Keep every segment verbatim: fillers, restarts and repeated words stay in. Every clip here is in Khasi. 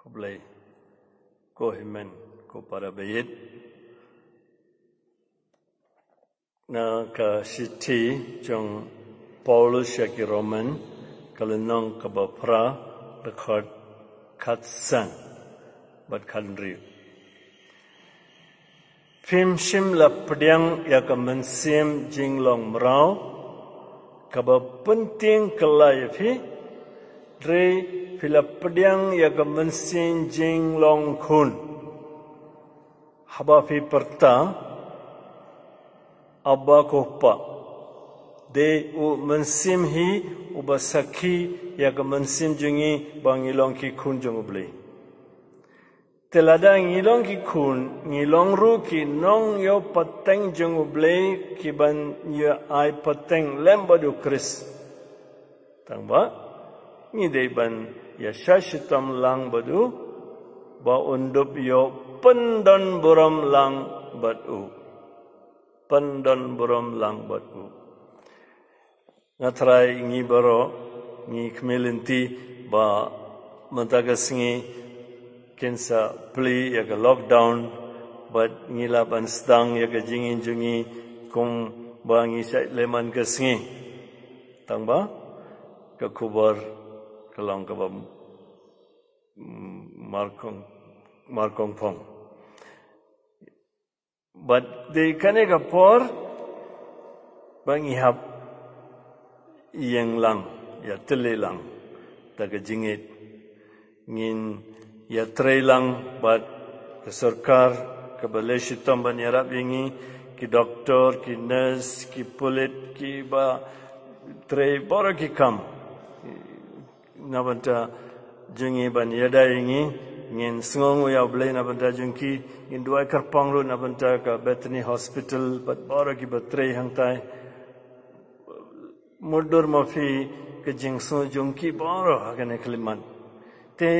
Khublei. Ko hynmen, ko para baieit. Na ka shithi jong Paulus sha ki Roman, ka lynnong kaba phra, dkhot khatsan bad khathynriew. Phim shym la pdiang ïa ka mynsiem jinglong mraw, kaba pyntieng kylla ïa phi, hynrei phi la pdiang ïa ka mynsiem jinglong khun. Haba phi pyrta, Abba, ko Kpa, dei u Mynsiem hi uba sakhi ïa ka mynsiem jong ngi ba ngi long ki khun jong U Blei. Te lada ngi long ki khun, ngi long ruh ki nongïoh pateng jong U Blei, ki ban ïa ai pateng lem bad U Khrist. Tangba ngi dei ban ïa shah shitom lang bad u, ba un dup ïoh pyndon burom lang bad u. Pyndon burom lang bad u. Nga tharai ngi baroh ngi khmih lynti ba mynta ka sngi kin sa plie ïa ka lockdown, bad ngi lah ban sdang ïa ka jingim jong ngi kumba ngi shait leh man ka sngi. Tangba ka khubor ka long kaba, mm, markong, markong phong. Bad dei kane ka por ba ngi hap ïeng lang, ïatylli lang da ka jingngeit. Ngin ïatrei lang bad ka sorkar kaba leh shitom ban ïarap ïa ngi, ki doktor, ki nurse, ki pulit, kiba trei baroh ki kam na bynta jong ngi ban ïada ïa ngi. Ngin sngewnguh ïa U Blei na bynta jong ki. Ngin duwai kyrpang ruh na bynta ka Bethany Hospital bad baroh kiba trei hangtai. Mutdur ma phi ka jingsngew jong ki baroh ha kane ka khyllipmat. Te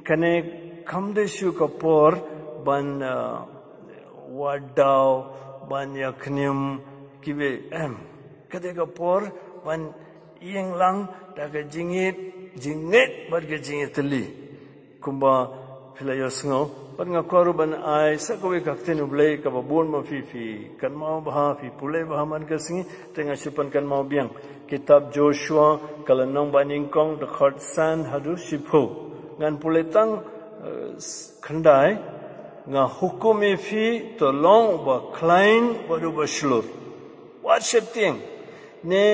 kane kam dei shuh ka por ban, uh, wad daw, ban ïa khñium kiwei, em. Ka dei ka por ban ïeng lang da ka jingngeit, jingngeit bad ka jingïatylli. Kumba phi la ïohsngew, bad nga kwah ruh ban ai sa kawei ka ktien U Blei kaba bun ma phi, phi kynmaw bha, phi pule bha man ka sngi, te nga shu pynkynmaw biang. Kitab Joshua, ka lynnong ba nyngkong, dkhot san haduh shiphew. Ngan pule tang, eh, s-, khyndai. Nga hukum ïa phi to long uba khlaiñ bad uba shlur. Wat sheptieng ne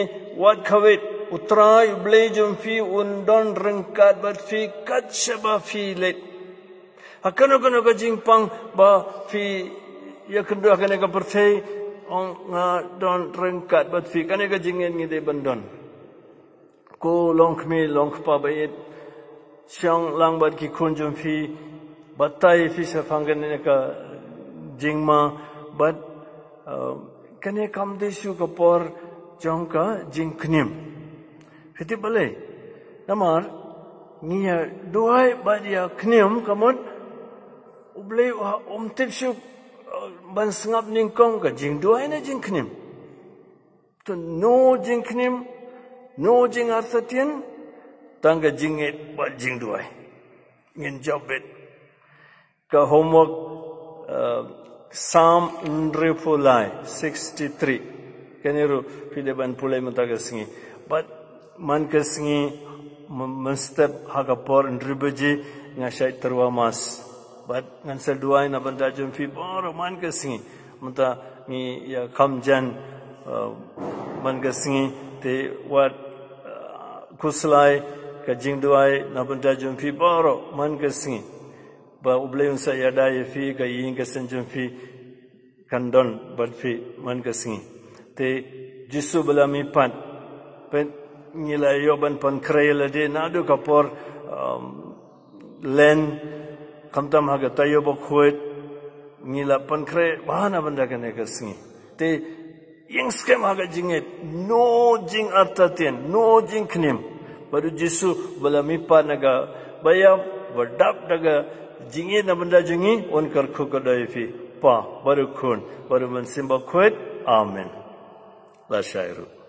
wat khawit, U Trai U Blei jong phi un don ryngkat bad phi kat shaba phi leit. Ha kano kano ka jingpang ba phi ïakynduh ha kane ka pyrthei, ong, nga don ryngkat bad phi. Kane ka jingngeit ngi dei ban don. Ko longkmie longkpa baieit, shong lang bad ki khun jong phi, batai phi shaphang kane ka jingma, bad, uh, kane kam dei shuh ka por jong ka jingkhñium. Phi tip balei? Namar ngi ïa duwai bad ïa khñium, ka mut U Blei u ha-, um tip shuh, uh, ban sngap nyngkong, ka jingduwai ne jingkhñium. To no jingkhñium, no jingartatien, tang ka jingngeit bad jingduwai. Ngin jop beit. Ka homework, uh, Psalm hynriewphew lai, sixty-three. Kane ruh phi dei ban pule mynta ka sngi. Bad man ka sngi, m-, mynstep ha ka por hynriew baje, nga shait tyrwa mass. Bad ngan sa duwai na bynta jong phi baroh man ka sngi. Mynta ngi ïa kham jan, uh, man ka sngi, te wat, uh, khuslai ka jingduwai na bynta jong phi baroh man ka sngi. Ba U Blei un sa ïada ïa phi, ka ïing ka sem jong phi kan don bad phi man ka sngi. Te Jisu ba la mihpat, peit ngi la ïoh ban pynkhreh lade naduh ka por, um, Lent, khamtam ha ka taïew bakhuid, ngi la pynkhreh bha na bynta kane ka sngi. Te ïeng skhem ha ka jingngeit, no jingartatien, no jingkhñium. Bad U Jisu ba la mihpat na ka baïap, ba dap da ka jingngeit na bynta jong ngi, un kyrkhu kyrdoh ïa phi, Pa, bad U Khun, bad U Mynsiem Bakhuid. Amen. Lashai ruh.